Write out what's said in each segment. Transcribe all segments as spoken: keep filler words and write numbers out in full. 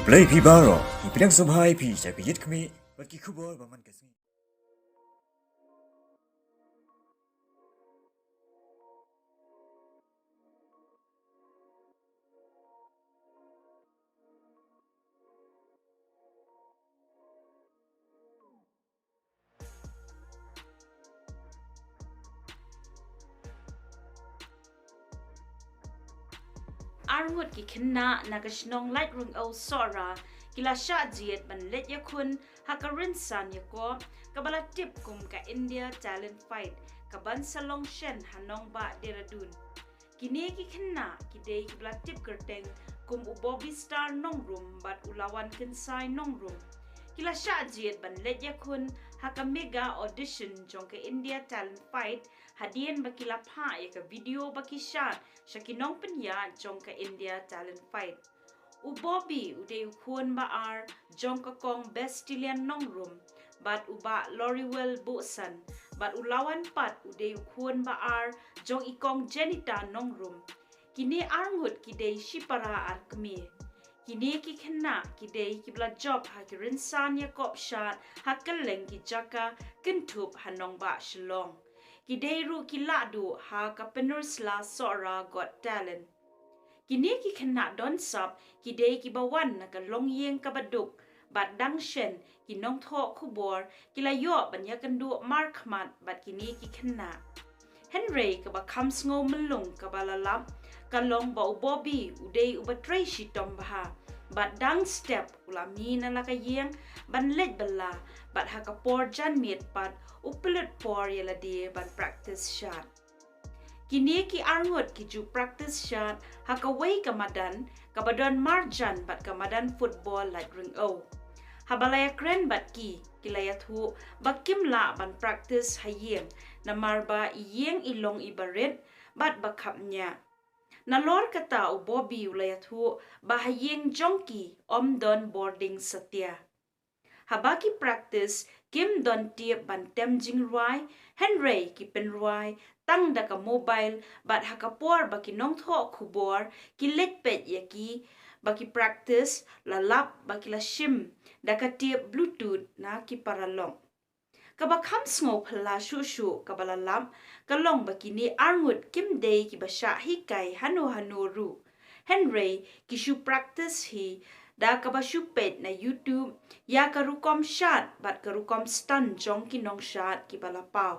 Khublei phi baroh, ngi pdiang sngewbha ïa phi sha ka Ïit Khmih bad ki khubor ba man ka sngi. Arngut ki khynnah na ka shnong Laitryngeu Sohra ki la shah jied ban leit ïakhun ha ka rynsan ïakop kaba la tip kum ka India Talent Fight, kaban sa long shen ha nongbah Dehradun. Kine ki khynnah ki dei kiba la tip kyrteng kum u Bobby Star Nongrum bad u Lawan Kynsai Nongrum. Ki la shah jied ban leit ïakhun ha ka mega audition jong ka India Talent Fight, hadien ba ki la phah ïa ka video ba ki shad sha ki nongpynïaid jong ka India Talent Fight. U Bobby u dei u khun ba ar jong ka kong Bestillian Nongrum bad u bah Loriwell Buhsan, bad u Lawan pat u dei u khun ba ar jong i kong Jenita Nongrum. Kine arngut ki dei shipara ar kmie. Kine ki khynnah ki dei kiba la jop ha ki rynsan ïakop shad ha kylleng ki jaka kynthup ha nongbah Shillong. Ki dei ruh ki lahduh ha ka Peninsula Sohra Got Talent. Kine ki khynnah don sap ki dei kiba wan na ka longïing kaba duk, bad dang shen ki nongthoh khubor ki la ïoh ban ïakynduh markhmat bad kine ki khynnah. Hynrei kaba kham sngew myllung kaba la lap ka long ba u Bobby u dei uba trei shitom bha, bad dang step u la mih na la ka ïing ban leit bylla, bad ha ka por janmiet pat u pynlut por ïa lade ban practice shad. Kine ki arngut ki ju practice shad ha kawei ka madan kaba don marjan bad ka madan football Laitryngeu. Haba la ïakren bad ki, ki la ïathuh ba kim lah ban practice ha ïing, namar ba i ïing i long iba rit bad ba khapngiah. Nalor kata u Bobby u la ïathuh ba ha ïing jong ki ym don bording satia. Haba ki practice kim don tip ban tem jingrwai, hynrei ki pynrwai tang da ka mobile, bad ha ka por ba ki nongthoh khubor ki leit peit ïa ki ba ki practice, la lap ba ki la shim da ka tip Bluetooth na ki paralok. Kaba kham sngew phylla shuh shuh kaba la lap ka long ba kine arngut kim dei kiba shah hikai hano hano ruh, hynrei ki shu practice hi da kaba shu peit na YouTube ïa ka rukom shad bad ka rukom stunt jong ki nongshad kiba la paw.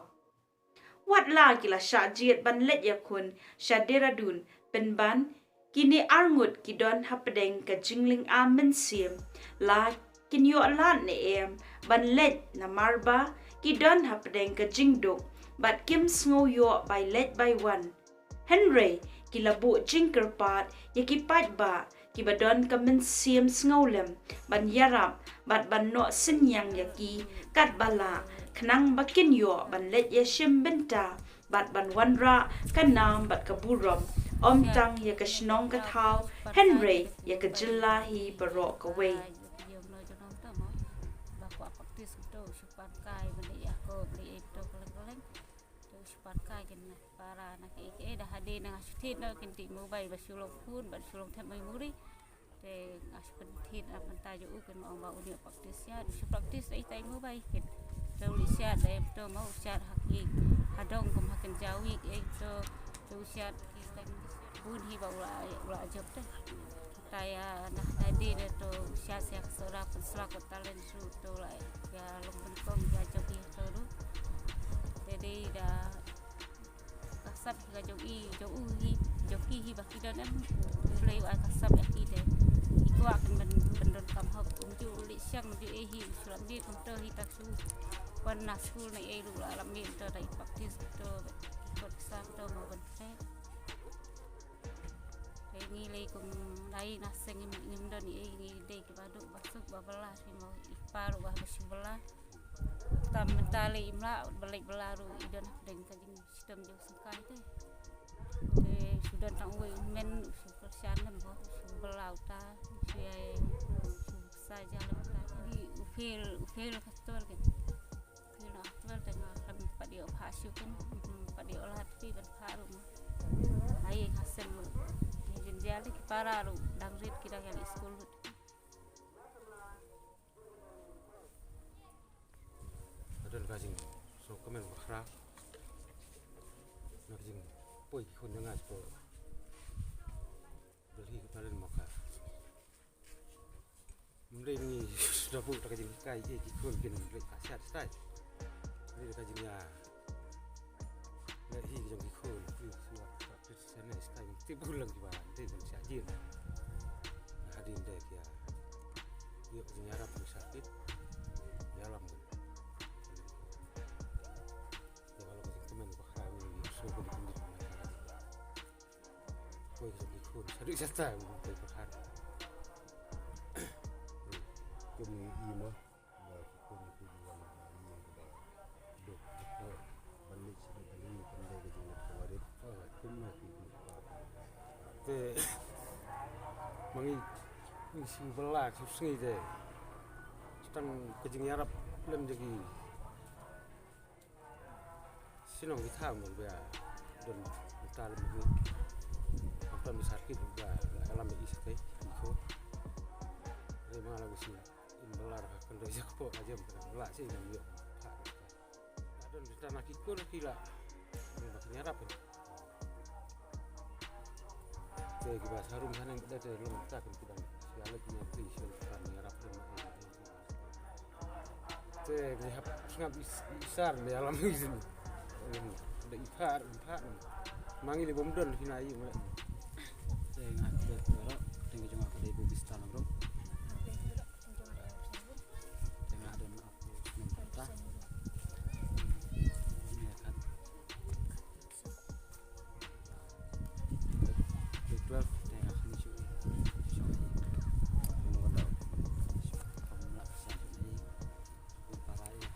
Wat la ki la shah jied ban leit ïakhun sha Dehradun, pynban kine arngut ki don hapdeng ka jinglynga mynsiem, la kin ïoh lad ne em ban leit, namar ba ki don hapdeng ka jingduk bad kim sngew ïoh bai leit bai wan. Hynrei ki la buh jingkyrpad ïa ki paidbah kiba don ka mynsiem sngewlem ban ïarap bad ban noh synñiang ïa ki katba lah, khnang ba kin ïoh ban leit ïashim bynta bad ban wanrah ka nam bad ka burom, ym tang ïa ka shnong ka thaw, hynrei ïa ka jylla hi baroh kawei. Ba kwah practice to, shu pan kai ban leit ïa ko, ban leit to kylleng kylleng. To shu pan kai kin na para na ki, ki, eh, da hadien nga shu thied noh kin tip mobile ba shu long phone, ba shu long thep memory. Te nga shu pynthit na pynta jong u, kin ong ba u dei practice ïa, shu practice ïa ita i mobile kin. Te u leit siat da em to, ma u siat ha ki, ha dong kum ha kin jawi, eh, to, to u siat ki teng bun hi ba u la, u la jop te. Ta ïa na, na dei ne to u siat sia ka sora pynslak ko talent shu to la ïa long pynkhong ïa jop ïa to ruh. Te dei da ka sap ka jong i, jong u hi, jong ki hi ba ki don em, u Blei u ai ka sap ïa ki te. I kwah kan ban, ban don kam hok, um ju leit siang, um ju eh hi, u shu lam dei kumto hi, tak shu wan na skul na ei ruh la lam dei to, da i practice to, i kot sa to mo ban te. Te ngi lei kum lai na seng ngim, ngim don i ei, ngi dei kiba duk ba suk ba bylla, shu mo i pa ruh ba shu bylla. Tam mynta lei im lah ba leit bylla ruh i don hapdeng ka jing shitom jong sengkai te. Te shu don tang uwei u men, u shu kyrshan lem bha, u shu bylla uta, u shu ïai, u shu sa ïa lem uta. Te u fail, u fail ka stol ken. U fail na stol te nga kan pat ïoh phah shuh ken, pat ïoh lad phi ban phah ruh mo. Ai nga sem ruh. Ni jynjar te ki para ruh dang rit, ki dang ïa leit skul ruh. Ka jingsngewkmen bakhraw na ka jingpoi ki khun jong nga sha Delhi ka talent mo ka. Ym dei ngi da buh da ka jinghikai ïa ki khun kin leit ka siat stai. Dei da ka jingïa leh hi jong ki khun ki suat ka practice ne stai ngi tip buh lang kiba dei ban siat jin. Hadien dei ki ïa ïoh ka jingïarap ki sakit ïalam kan. Ïa ka long ka jingkmen bakhraw ngi ïoh sngewbha ka jingkmen bakhraw. Poi ka jong ki khun shaduh shatai poi bakhraw. Kum i mo ba ki khun ki wan ba i ba duk ban leit shaduh ban leit kan dei ka jingmut ka warit. Kum na ki khun. Te ma ngi ngi shu bylla shu sngi te tang ka jingïarap lem jong ki shnong ki thaw ngi ba don ta lem ki. Am tam sar ki ba lam i sa te ki ko. Re ma la usia in bylla ka kan do jak po ajem ka bylla si ngi yo. Adon kita na ki kur ki la. Ba ki ïarap. Te ki ba sarum haneng da te long ta kan ki dang. Sia lek ni ki sia kan ïarap. Te ki hap sngap is- isar ni alam izin. Da ipar ipar. Mangi li bom don kina i mo. Te nga te ro te nga jong ka dei bu bistan bro. Te nga don aku snem ta. Ni kat. Grade twelve te nga kham shu. Shu. Mo ka dau. Shu. Kham la sa ni. Para ya.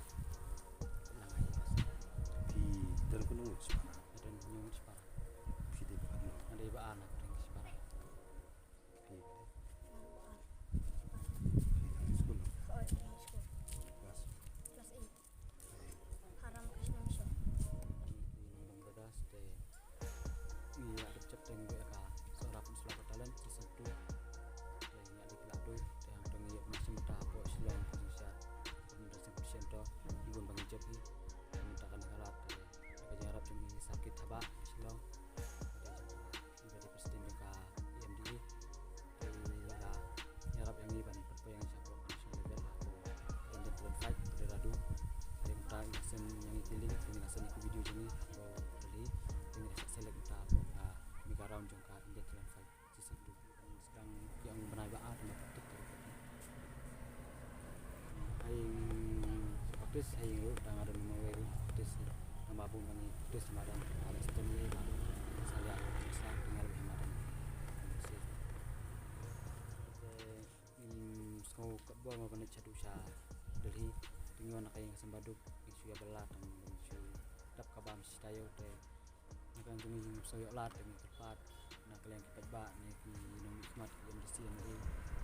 Phi don kunu shipara? Don kunu shipara. Phi dei ba ano? Dei ba ano, dei shipara. Phi dei? Phi dei school? Class? Class eight. Haram Krishna Mission. Nong Brothers te ngi ïa dep chep teng ïa ka Sohra Peninsula Got Talent season two. Te ngi ïa dei pla tu te hangto ngi ïa pynshim ta hapoh Shillong coaching center. Pynda sing pynshim to ngi bun ba ngi jop hi. Mynta ka dang halat te ka jingïarap jong ngi sakit haba Shillong. Te jong ngi ba dei president jong ka E M D A. Te la ïarap ïa ngi ban pynpoi ïa ngi shapoh national level hapoh Indian Talent Fight, Colorado. Te mynta ngi la send ïa ngi ki link, te ngi la send ïa ki video jong ngi hapoh Delhi. Te ngi la select mynta hapoh ka mega round jong ka Indian Talent Fight season two. Sdang ki ong bnai ba ar na practice. Hai practice hai ru dang ada mawei practice. Nama bun bang practice madan ada stem ni ba salia sa tinggal madan. Te ngim sngew katba nga ban leit shaduh sha Delhi. Te ngi wan na ka ïing ka sem baduk, ngi shu ïa bylla tang ngi shu dap ka bam shi taïew te na ka liang jong ngi ngim sngew ïoh lad te ngi kyrpad na ka liang ki paidbah ne ki nongmihkhmat ki M D C M L A,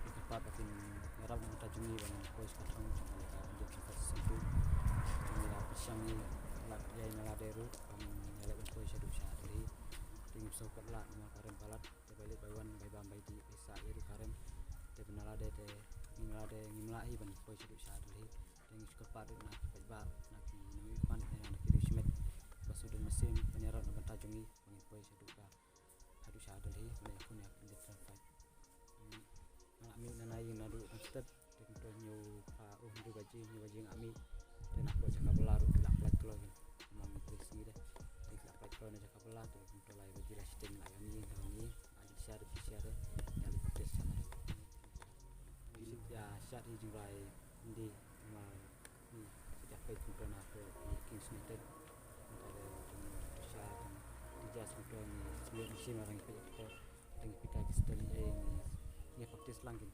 ngi kyrpad ba kin ïarap na ka bynta jong ngi ba ngin poi sha ka thong jong ka Indian Talent Fight season two. Te ngi la pyrshang ngi lad ïa na lade ruh ba ngin ïaleh ban poi shaduh sha Delhi. Te ngim sngew kat lad namar ka rem palat. Te bai leit bai wan bai bam bai dih bai sah ïa ruh ka rem. Te ba na lade te ngi na lade ngim lah hi ban poi shaduh sha Delhi. Te ngi shu kyrpad ruh na ki paidbah na ki nongmihkhmat ne na ki riewshimet ba shu don mynsiem ban ïarap na ka bynta jong ngi ba ngin poi shaduh ka haduh sha Delhi ban ïakhun ïa ka Indian Talent Fight. Nga mih na na ïing naduh tang step. Te kumto hynñiew pha, oh, hynriew baje, hynñiew baje nga mih. Te na poi jaka bylla ruh ki la pynlait kloi kin. Namar ngi poi sngi de. Te ki la pynlait kloi na jaka bylla, te kumto lai baje la shiteng la ïa ngi, ïa ngi. Ai share, share de. Ïa li practice share. Ïa share hi jingrwai Hindi, namar ngi ïa peit kumto na poi Kings United. Kumto de kumto share, kumto de jazz kumto ngi sngewbha ngi shim arang peit kumto. Te ngi peit ki style ei ngi practice lang kin.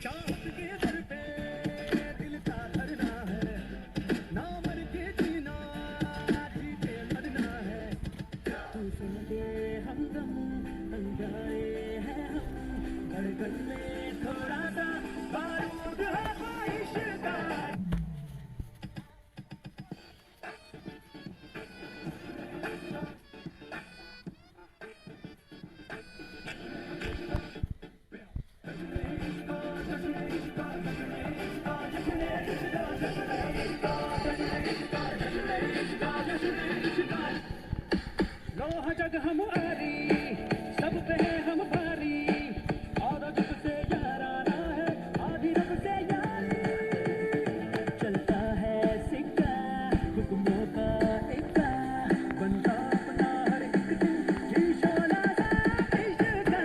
चाहत के दर पे दिल का धरना है, ना मर के जीना, ना जी के मरना है। तू सुन के हमदम, तंग आए हैं हम, धड़कन में थोड़ा सा बारूद है ख्वाहिश का। लो हाँ जग हम आरी, सब पे है हम भारी, और जग से याराना है, आधी रब से यारी। चलता है सिक्का, हुक्मों का इक्का, बनता अपना हर एक दिन, जी शोला सा इश्क का।